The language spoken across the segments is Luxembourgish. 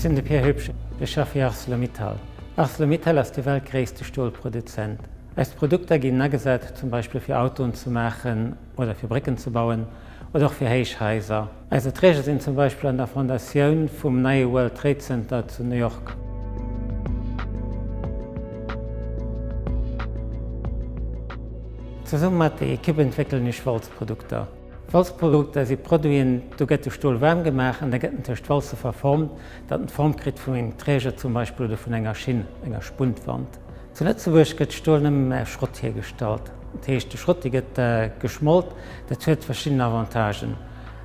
Ech sinn de Pierre Hübsch, ech schaffe fir Arcelor-Mittal. Arcelor-Mittal ass de weltgréisste Stolproduzent. Eis Produkter ginn agesat zum Beispill fir Autoen ze maachen oder fir Brécken ze bauen oder och fir Héichhaiser. Eis Erträge sinn zum Beispill an der Fondatioun vum neie World Trade Center zu New York. Zesumme mat der Ekipp entwéckelen ech Walzprodukter. Walzprodukter si Produiten, do gëtt de Stol waarm gemaach an da gëtt en tëscht Walze verformt, datt en d'Form kritt vun engem Träger zum Beispill oder vun enger Schinn, enger Spuntwand. Zu Lëtzebuerg gëtt Stol nëmmen aus Schrott hiergestallt. Dat heescht, de Schrott dee gëtt geschmolt. Dat huet verschidden Avantagen.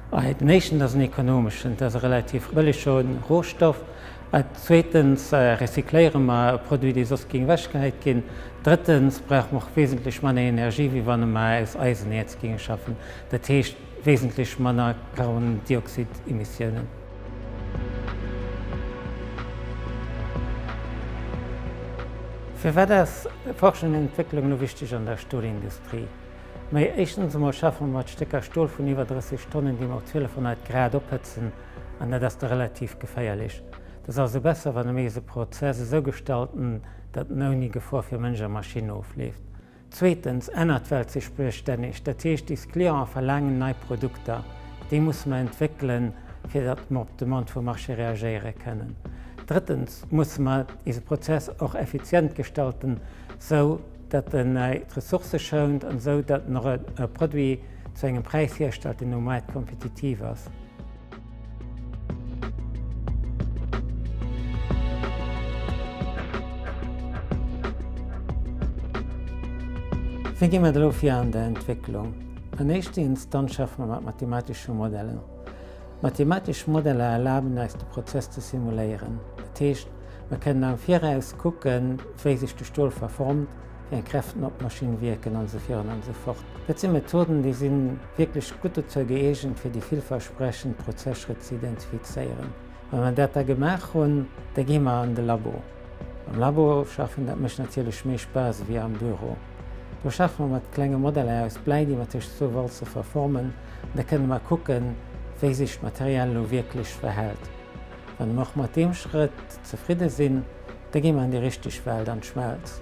Den éischten ass en ekonomeschen, et ass e relativ bëllege Rohstoff. Zweetens recycléiere mer e Produit, dee soss géing ewechgehäit ginn. Drëttens brauche mer och wesentlech manner Energie, wéi wann mer aus Eisenäerz géinge schaffen. Dat heescht wesentlech manner Carbondioxidemissiounen. Firwat ass Forschung an Entwécklung elo wichteg an der Stolindustrie? Mä éischtens emol schaffe mer mat Stécker Stol vun iwwer 30 Tonnen, déi mer op 1200 Grad ophëtzen. An dat ass da relativ geféierlech. Et ass also besser, wann mir eise Prozess esou gestalten, datt en ouni Gefor fir Mënsch a Maschinn ofleeft. Zweetens ännert d'Welt sech bestänneg. Dat heescht, is Clienten verlaangen nei Produkter. Déi musse mer entwéckelen, fir datt mer op d'Demande vum Marché reagéiere kënnen. Drëttens musse mer ise Prozess och effizient gestalten, esou datt en d'Ressourcë schount an esou datt en och e Produit zu engem Präis hierstellt, deen um Maart kompetitiv ass. Wéi gi mer elo vir an der Entwécklung? An éischter Instanz schaffe mer mat mathematesche Modellen. Mathematesch Modeller erlaben eis de Prozess ze simuléieren. Dat heescht, mer kënnen am Viraus kucken, wéi sech de Stol verformt, wéi eng Kräften op d'Maschinn wierken an esou virun an esou fort. Dat si Methoden, déi si wierklech gutt dozou gëeegent, fir déi villversprechend Prozesschrëtt ze identifizéieren. Wa mer dat da gemaach hunn, da gi mer an de Labo. Am Labo schaffen, dat mécht natierlech méi Spaass ewéi am Büro. Do schaffe mer mat klenge Modeller aus Bläi, déi mer tëscht zwou Walze verformen, an da kënne mer kucken, wéi sech d'Material elo wierklech verhält. Wann mer och mat deem Schrëtt zefridde sinn, da gi mer an déi richteg Welt, an d'Schmelz.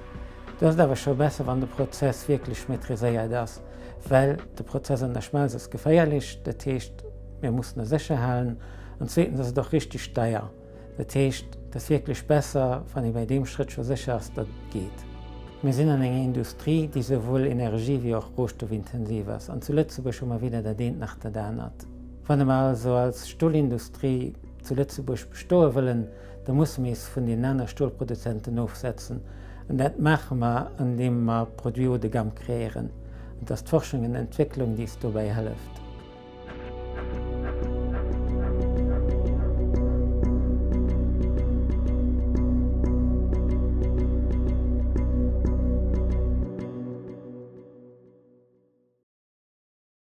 Do ass et awer scho besser, wann de Prozess wierklech maîtriséiert ass, well de Prozess an der Schmelz ass geféierlech, dat heescht, mir mussen e sécher halen. An zweetens ass et och richteg deier, dat heescht, et ass wierklech besser, wann ee bei deem Schrëtt scho sécher ass, datt et geet. Mir sinn an enger Industrie, déi souwuel energie wéi och rohstoffintensiv ass, an zu Lëtzebuerg hu mer weder dat eent nach dat anert. Wann mer also als Stolindustrie zu Lëtzebuerg bestoe wëllen, da musse mir is vun deenen aner Stolproduzenten ofsetzen. An dat maache mer, andeem mer Produits haut de gamme kreéieren. An et ass d'Forschung an Entwécklung, déi is dobäi hëlleft.